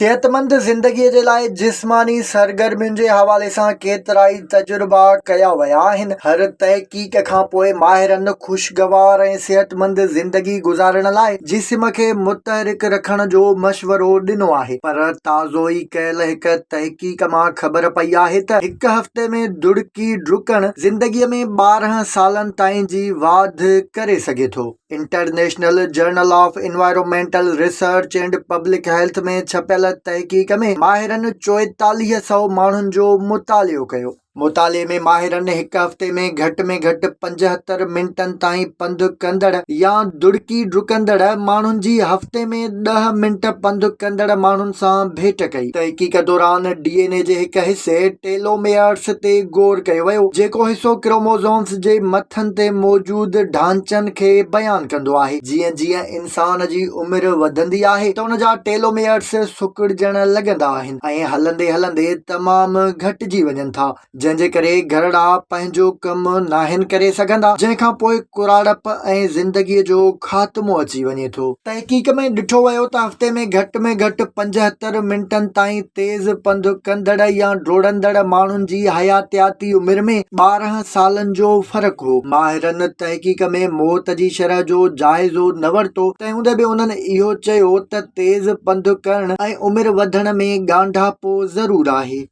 صحتمند زندگي جي لاء جسماني سرگرمين جي حوالي سان ڪيترائي تجربا ڪيا ويا آهن. هر تحقيق کان پوء ماهرن خوشگوار ۽ صحتمند زندگي گذارڻ لاء جسم کي متحرڪ رکڻ جو مشورو ڏنو آهي پر تازو ئي ڪيل هڪ تحقيق مان خبر پئي آهي ته هڪ هفتي ۾ دڙڪي ڊڪڻ زندگي ۾ 12 سالن تائين جي واڌ ڪري سگهي ٿو. International journal of environmental research and public health ۾ ڇپيل تحقيق ۾ ماهرن 44 سئو ماڻهن جو مطالعو ڪيو. مطالعي ۾ ماهرن هڪ هفتي ۾ گهٽ ۾ گهٽ 75 منٽن تائين پنڌ ڪندڙ يا دڙڪي ڊڪندڙ ماڻهن جي هفتي ۾ ڏهه منٽ پنڌ ڪندڙ ماڻهن سان ڀيٽ ڪئي. تحقيق دوران ڊي اين اي جي هڪ حصي ٽيلوميئرس تي غور ڪيو ويو، جيڪو حصو ڪروموزومز جي مٿن تي موجود ڍانچن کي بيان ڪندو آهي. جيئن جيئن انسان جي عمر وڌندي آهي ته ان جا ٽيلوميئرس سڪڙجڻ لڳندا آهن ۽ هلندي هلندي تمام گهٽجي وڃن ٿا، جنهن جي ڪري گهرڙا پنهنجو ڪم ناهن ڪري سگهندا، جنهن کان پوء ڪراڙپ ۽ زندگي جو خاتمو اچي وڃي ٿو. تحقيق ۾ ڏٺو ويو ته هفتي ۾ گهٽ ۾ گهٽ 75 منٽن تائين تيز پنڌ ڪندڙ يا ڊوڙندڙ ماڻهن جي حياتياتي عمر ۾ 12 سالن جو فرق هو. ماهرن تحقيق ۾ موت جي شرح جو جائزو نه ورتو، تنهن هوندي به انهن اهو چيو ته تيز پنڌ ڪرڻ ۽ عمر وڌڻ ۾ ڳانڍاپو ضرور آهي.